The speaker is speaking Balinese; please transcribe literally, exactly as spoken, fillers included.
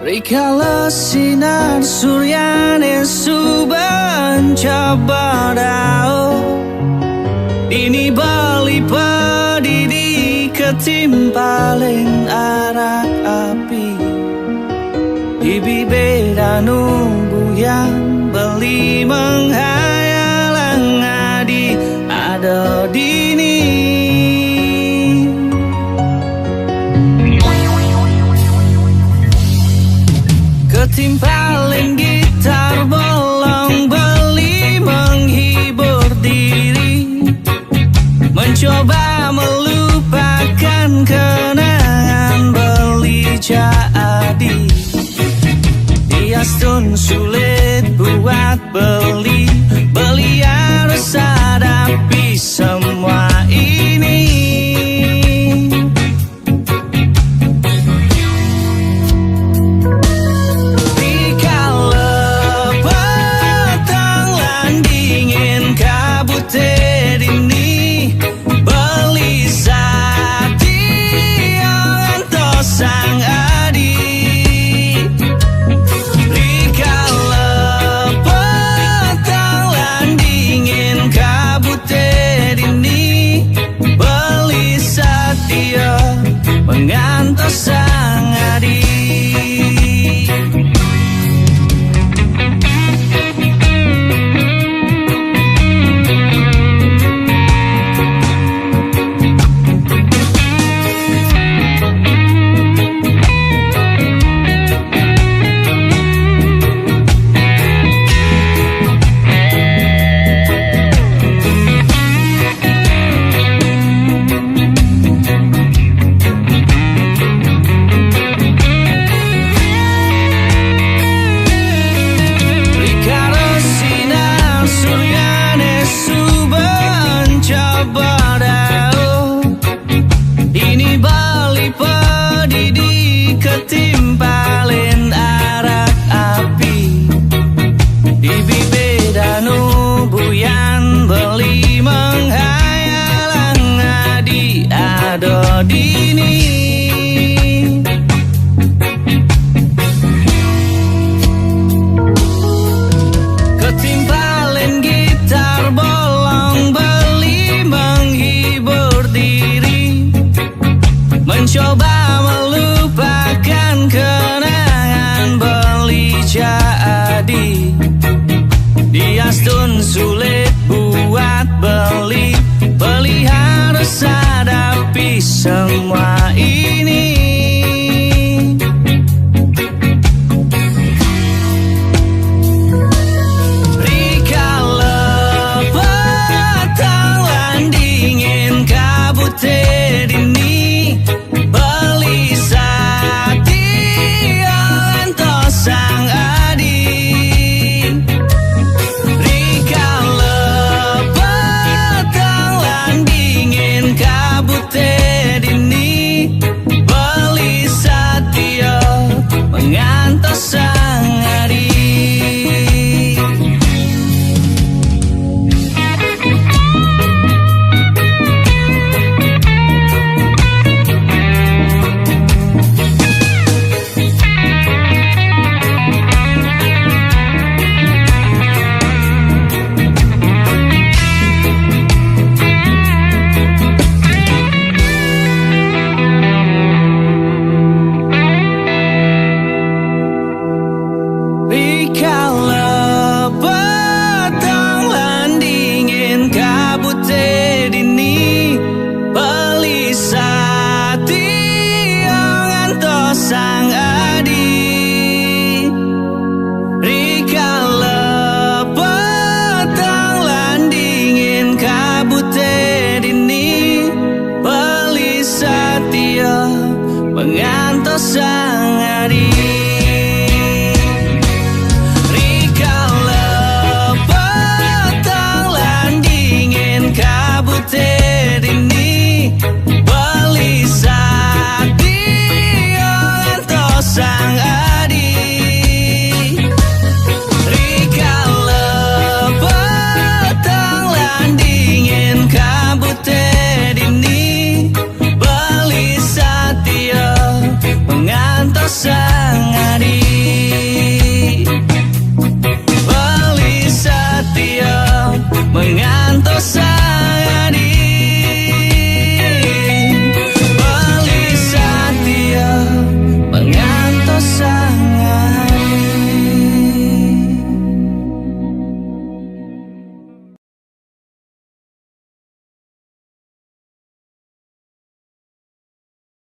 Rikala sinar suryane suba ncabar dao, dini beli pedidi ketimpalen arak api. Di bibir danu buyan beli menghayal angadi ada dini. Ketimpalen gitar bolong beli menghibur diri, mencoba melupakan kenangan beli jadi. Diastun sulit buat beli, beli harus hadapi semua ini. Rikala petang lan dingin kabut dini, beli satia ngantos angadi. Rikala petang lan dingin kabut dini, beli satia ngantos angadi. Rikala sinar suryane suba ncabar dao, dini beli pedidi ketimpalen arak api. Di bibir danu buyan beli menghayal angadi ada dini. Ketimpalen gitar bolong beli menghibur diri, mencoba melupakan kenangan beli jadi. Diastun sulit buat beli, beli harus hadapi semua ini. Rikala petang lan dingin kabut dini, beli satia ngantos angadi. Rikala petang lan dingin kabut dini, beli satia ngantos angadi. Rikala petang lan dingin kabut dini, beli satia ngantos angadi. Rikala petang lan dingin kabut dini, beli satia ngantos angadi. Rikala petang lan dingin kabut dini, beli satia ngantos angadi. Rikala petang lan dingin kabut dini, beli satia ngantos angadi. Nga